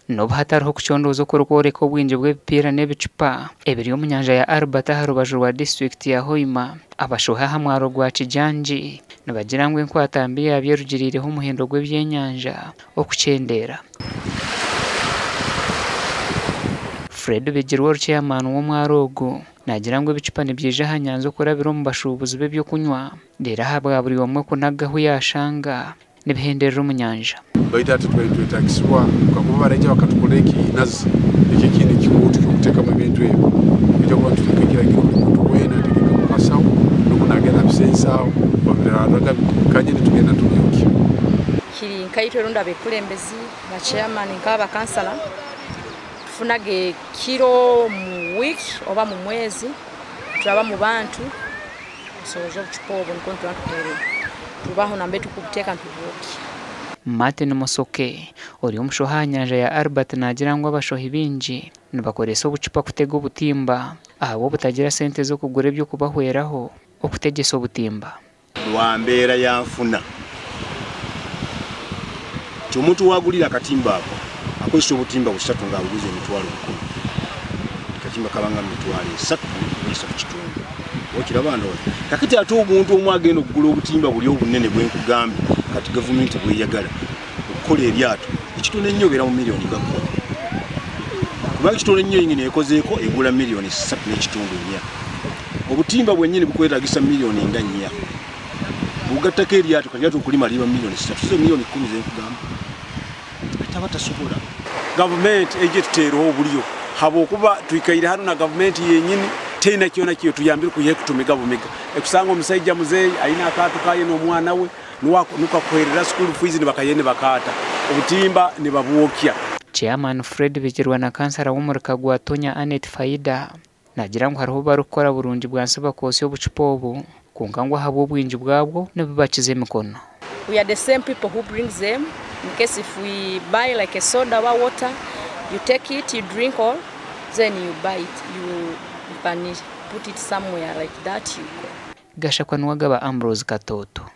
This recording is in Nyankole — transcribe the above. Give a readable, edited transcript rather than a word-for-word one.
N'obu hatariho kucondooza okurikworeka obwingi bw'ebipiira n'ebicupa ebiri omu nyanja ya Albert aha rubaju rwa disiturikiti ya Hoima, abashohi aha mwaro gwa Kijangi nibagira ngu enkwata mbi yaabyo erugiriireho omuhendo gw'ebyenyanja okukyendeera. Fred Bigirwa ori ceyamaani w'omwaro ogu naagira ngu ebicupa nibyija aha nyanja okurabira omu bashuubuzi b'ebyokunywa reero ahabwa buri omwe kunaga ahu yaashanga nibihenderera omu nyanja. Baitu hati twali nitwetagisibwa kakuba baraija bakatukorra ekiinazi eki ekindi ekikooto ky'okuteekamu ebintu ebi. Twija kuba nituteeka ekiragiro buli muntu weena ateeke omu kasaho nukwo naagenda abiseesa aho babirarraga kanye nitugenda tubyokya. Kiri nkaitwe rundi abekulembezi ba chairman nk'aba kansala tufunaga ekiro mu week oba mu mwezi turaba mu bantu tusoroza obucupa obwo nukwo nituba tubaho nambere tukubuteeka nitubwokya. Martin Musoke, ori omushohi aha nyanja ya Albert naagira ngu abashohi baingi nibakoresa obucupa kutega obutimba ahabw'obutagira sente z'okugura eby'okubahweraho okutegyesa obutimba. Lwa mbeera ya nfuna nti omuntu w'agulira akatimba ako akozesa obutimba busatu ng'abuguza 100,000. Akatimba kaba nga mu 30,000 oba 3 kitundu. Okiraba ndowooza. Kakati ate omuntu omu agenda okugula obutimba buli obunene bwe nkugambye kati gavumenti bweyagala okukola eryato ekitono ennyo obeera mu miliyoni nga 10. Kubanga ekitono ennyo yingini ekozeeko egula miliyoni 3.5 4. Obutimba bwennyini bukwetaagisa miliyoni nga 4. Bw'ogattako eryato kati eryato okulima liba miliyoni 3 zo miliyoni 10 ze nkugamba. Ate tasobola. Gavumenti ejje tuteereho obulyo habwokuba twikaire hanu na gavumenti yenyini teina kyona kyo tuyambire kuyiha kutumiga bumiga ekusanga omusaija muzeeyi aine akaato kaye n'omwana we nukakuherera school fees nibakaye nibakaata obutimba nibabwokya. Chairman Fred Bigirwa na kansara w'omurika gwa Tonya Annet Faida naagira ngu hariho barikukora burungi bwansi bakoosya obucupa obu kwonka ngu ahabw'obwingi bwabwo nibubakiza emikono. We are the same people who brings them. In case if we buy like a soda or water, you take it, you drink all, then you buy it. You can put it somewhere like that, you go. Gashakwa Nuwagaba Ambrose Katoto.